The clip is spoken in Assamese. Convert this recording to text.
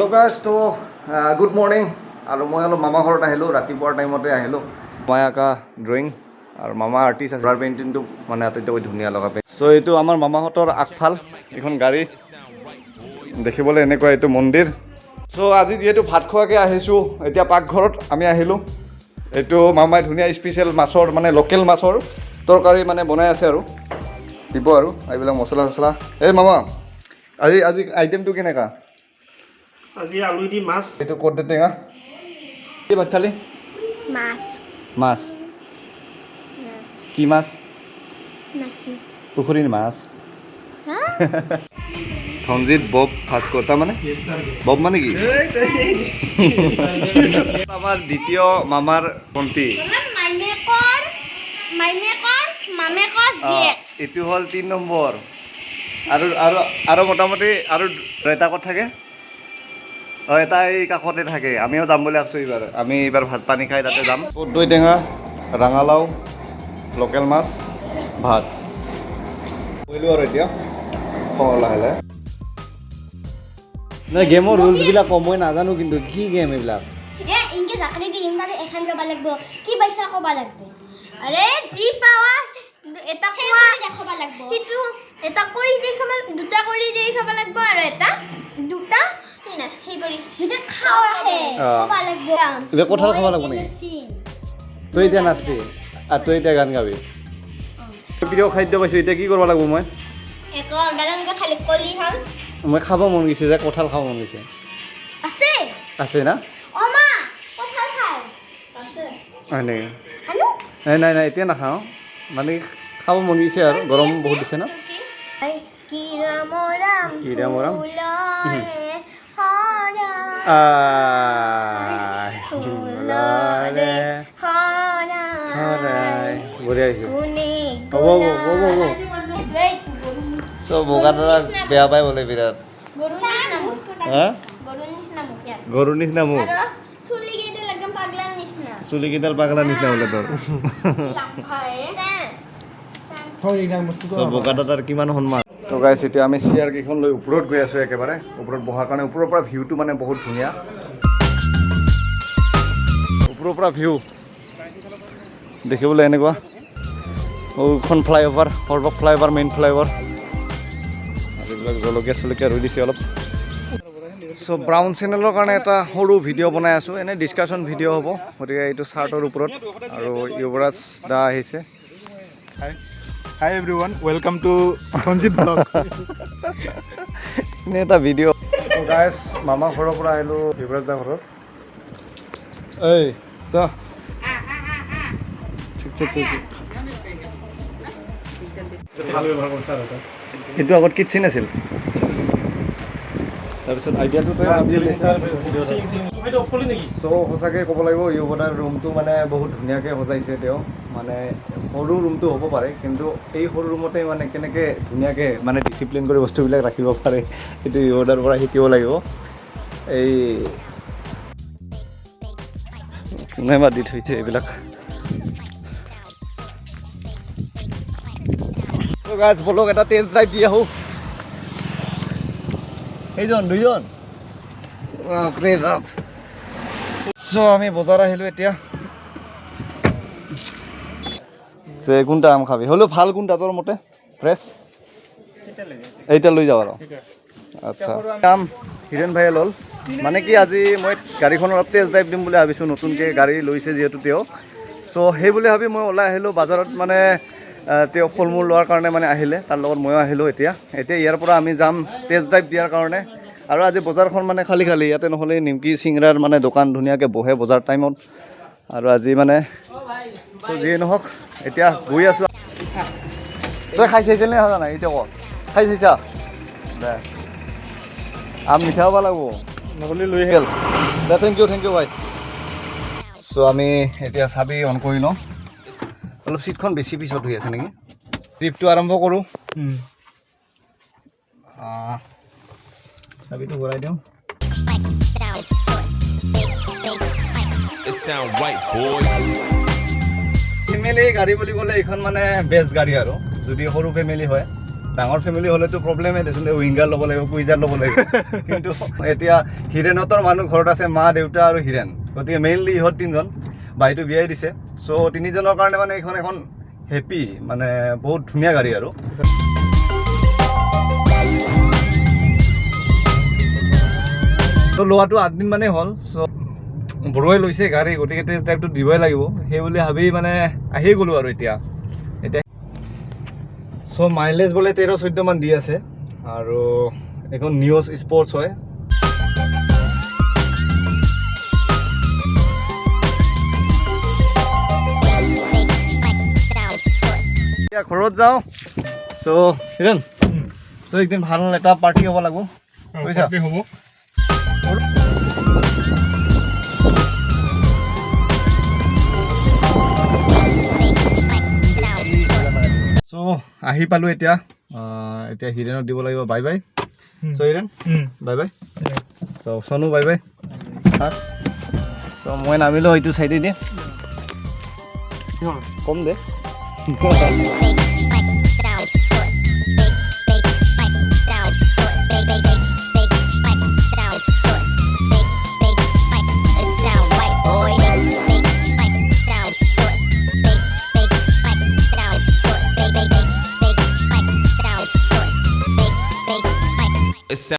হেল্ল' গাইজ, তো গুড মৰ্ণিং। আৰু মই অলপ মামা ঘৰত আহিলোঁ, ৰাতিপুৱাৰ টাইমতে আহিলোঁ। মই আঁকা ড্ৰয়িং আৰু মামা আৰ্টিষ্ট আছে। পেইণ্টিংটো মানে আটাইতকৈ ধুনীয়া লগা। চ' এইটো আমাৰ মামাহঁতৰ আগফাল। এইখন গাড়ী দেখিবলৈ এনেকুৱা, এইটো মন্দিৰ। চ' আজি যিহেতু ভাত খোৱাকৈ আহিছোঁ, এতিয়া পাকঘৰত আমি আহিলোঁ। এইটো মামাই ধুনীয়া স্পেচিয়েল মাছৰ, মানে লোকেল মাছৰ তৰকাৰী মানে বনাই আছে আৰু দিব আৰু এইবিলাক মছলা চছলা। এই মামা, আজি আজি আইটেমটো কেনেকুৱা? আজি আলু দি মাছ। এইটো কৰ্দৈ টেঙা। কি ভাত খালি? মাছ। মাছ? কি মাছ? মাছ। পুখুৰীৰ মাছ। হা। ধনজিত বব ভাস্কৰ, তাৰমানে বব মানে কি? আমাৰ দ্বিতীয় মামাৰ ভণ্টি। মাইমেকৰ মাইমেকৰ মামেকৰ জীয়েক। এইটো হ'ল 3 নম্বৰ। আৰু আৰু আৰু মোটামুটি আৰু এটা ক'ত থাকে? অঁ, এটা এই কাষতে থাকে। আমিও যাম বুলি ভাবছোঁ এইবাৰ। আমি এইবাৰ ভাত পানী খাই তাতে যাম। কৰ্দৈ টেঙা, ৰাঙালাও, লোকেল মাছ, ভাত কৰিলোঁ আৰু এতিয়া খাওঁ লাহে লাহে। নাই, গেমৰ ৰুলছবিলাক কম মই নাজানো, কিন্তু কি গেম এইবিলাক? এ ইনকে জাকৰি দি ইনফালে এখন যাব লাগিব, কি পাইছা ক'বা লাগিব। আৰে যি পাৱা এটা কোৱা দেখাব লাগিব। সেইটো এটা কৰি দেখাব, দুটা কৰি দেখাব লাগিব আৰু এটা দুটা সেই না সেই কৰি যদি খাৱাহে ক'বা লাগিব। এতিয়া কঁঠাল খাব লাগিব নেকি? তই এতিয়া নাচবি আৰু তই এতিয়া গান গাবি। প্ৰিয় খাদ্য পাইছোঁ, এতিয়া কি কৰিব লাগিব মই? একো নালাগে, খালি কলি হ'ল। মই খাব মন গৈছে যে, কঁঠাল খাব মন গৈছে। আছে। আছে না? অ মা, কঁঠাল খাই আছে। হয় নেকি? আনো। নাই নাই নাই, এতিয়া নাখাওঁ। মানে খাব মন গৈছে আৰু গৰম বহুত দিছে ন। কি ৰাম ৰাম। কি ৰাম ৰাম? ফুলৰে শৰাই। আহ, ফুলৰে শৰাই। শৰাই। বঢ়িয়া হৈছে। কোনে হ'ব হ'ব হ'ব হ'ব। এই, চ' বোকা দাদাক বেয়া পায় বোলে বিৰাট। গৰুৰ নিচিনা মুখ। হা? গৰুৰ নিচিনা মুখ ইয়াৰ। গৰুৰ নিচিনা মুখ। আৰু চুলি কেইডাল একদম পাগলাৰ নিচিনা। চুলি কেইডাল পাগলা নিচিনা বোলে তোৰ। চ' বোকা দাদাৰ কিমান সন্মান। তো গাইছ, এতিয়া আমি চেয়াৰ কেইখন লৈ ওপৰত গৈ আছোঁ, একেবাৰে ওপৰত বহাৰ কাৰণে। ওপৰৰ পৰা ভিউটো মানে বহুত ধুনীয়া। ওপৰৰ পৰা ভিউ দেখিবলৈ এনেকুৱা। ওখন flyover, Sarbhog flyover, main flyover. আৰু এইবিলাক জলকীয়া চলকীয়া ৰুই দিছে অলপ। চ' ব্ৰাউন চেনেলৰ কাৰণে এটা সৰু ভিডিঅ' বনাই আছোঁ, এনেই ডিছকাশ্যন ভিডিঅ' হ'ব। গতিকে এইটো চাৰ্টৰ ওপৰত আৰু যুৱৰাজ দা আহিছে। Hi everyone, welcome to Dhanjit Vlog. এনেই এটা ভিডিঅ'। গাইছ, মামা ঘৰৰ পৰা আহিলোঁ যুৱৰাজ দা ঘৰত। এই চ ঠিক ঠিক ঠিক। ভাল ব্যৱহাৰ কৰিছা আৰু তই। এইটো আগত কিটচেন আছিল, তাৰপিছত আইডিয়াটো তই। সেইটো অফ কৰিলি নেকি? চ' সঁচাকৈ ক'ব লাগিব, য়ুৱদাৰ ৰুমটো মানে বহুত ধুনীয়াকৈ সজাইছে তেওঁ। মানে সৰু ৰুমটো হ'ব পাৰে, কিন্তু এই সৰু ৰুমতে মানে কেনেকৈ ধুনীয়াকৈ মানে ডিচিপ্লিন কৰি বস্তুবিলাক ৰাখিব পাৰে, সেইটো য়ুৱদাৰ পৰা শিকিব লাগিব। এই কোনে বা দি থৈছে এইবিলাক। গাইজ, বলক, এটা টেষ্ট ড্ৰাইভ দি আহোঁ। সেইজন দুইজন, বাপৰে বাপ। চ' আমি বজাৰ আহিলোঁ এতিয়া। যে কোনটা আম খাবি হ'লেও ভাল কোনটা তোৰ মতে ফ্ৰেছ? এইটা লৈ যাওঁ আৰু। আচ্ছা, আম হিৰেণ ভাইয়ে ল'ল। মানে কি, আজি মই গাড়ীখন অলপ টেষ্ট ড্ৰাইভ দিম বুলি ভাবিছোঁ। নতুনকৈ গাড়ী লৈছে যিহেতু তেওঁ, চ' সেই বুলি ভাবি মই ওলাই আহিলোঁ বজাৰত। মানে তেওঁ ফল মূল লোৱাৰ কাৰণে মানে আহিলে, তাৰ লগত ময়ো আহিলোঁ। এতিয়া এতিয়া ইয়াৰ পৰা আমি যাম টেষ্ট ড্ৰাইভ দিয়াৰ কাৰণে। আৰু আজি বজাৰখন মানে খালী খালী ইয়াতে, নহ'লে নিমকি চিংৰাৰ মানে দোকান ধুনীয়াকৈ বহে বজাৰ টাইমত। আৰু আজি মানে, চ' যিয়ে নহওক, এতিয়া গৈ আছোঁ। তই খাই চাইছিল নে নাই এতিয়া ক? খাই চাইছা? দে, আম মিঠা হ'ব লাগিব। নগ'লে লৈ আহে। দে, thank U, thank U ভাই। চ' আমি এতিয়া চাবি অন কৰি লওঁ। অলপ চিটখন বেছি পিছত হৈ আছে নেকি? ট্ৰিপটো আৰম্ভ কৰোঁ। চাবিটো ভৰাই দিওঁ। It sound right, boys. Family গাড়ী বুলি ক'লে এইখন মানে বেষ্ট গাড়ী আৰু যদি সৰু ফেমিলি হয়। ডাঙৰ ফেমিলি হ'লেতো প্ৰব্লেমে দেচোন, উইংগাৰ ল'ব লাগিব, কুইজাৰ ল'ব লাগিব। কিন্তু এতিয়া হিৰেণহঁতৰ মানুহ ঘৰত আছে মা, দেউতা আৰু হিৰেণ। গতিকে মেইনলি ইহঁত তিনিজন, বাইটো বিয়াই দিছে। চ' তিনিজনৰ কাৰণে মানে এইখন এখন হেপী, মানে বহুত ধুনীয়া গাড়ী। আৰু ত' লোৱাটো 8 দিন মানেই হ'ল। চ' বৰুৱাই লৈছে গাড়ী, গতিকে টেষ্ট ড্ৰাইভটো দিবই লাগিব সেই বুলি ভাবি মানে আহিয়ে গ'লোঁ। আৰু এতিয়া এতিয়া চ' মাইলেজ বোলে 13-14মান দি আছে আৰু এইখন নিঅ'ছ স্পৰ্টছ হয়। এতিয়া ঘৰত যাওঁ। চ' হিৰণ, চ' একদিন ভাল এটা পাৰ্টি হ'ব লাগিব, বুজিছা? হ'ব। চ' আহি পালোঁ এতিয়া। এতিয়া হিৰেণক দিব লাগিব বাই বাই। চ' হিৰেণ, বাই বাই। চ' চনু, বাই বাই। চ' মই নামিলোঁ এইটো চাইডে দি কম দে। Sound right, boy. It sound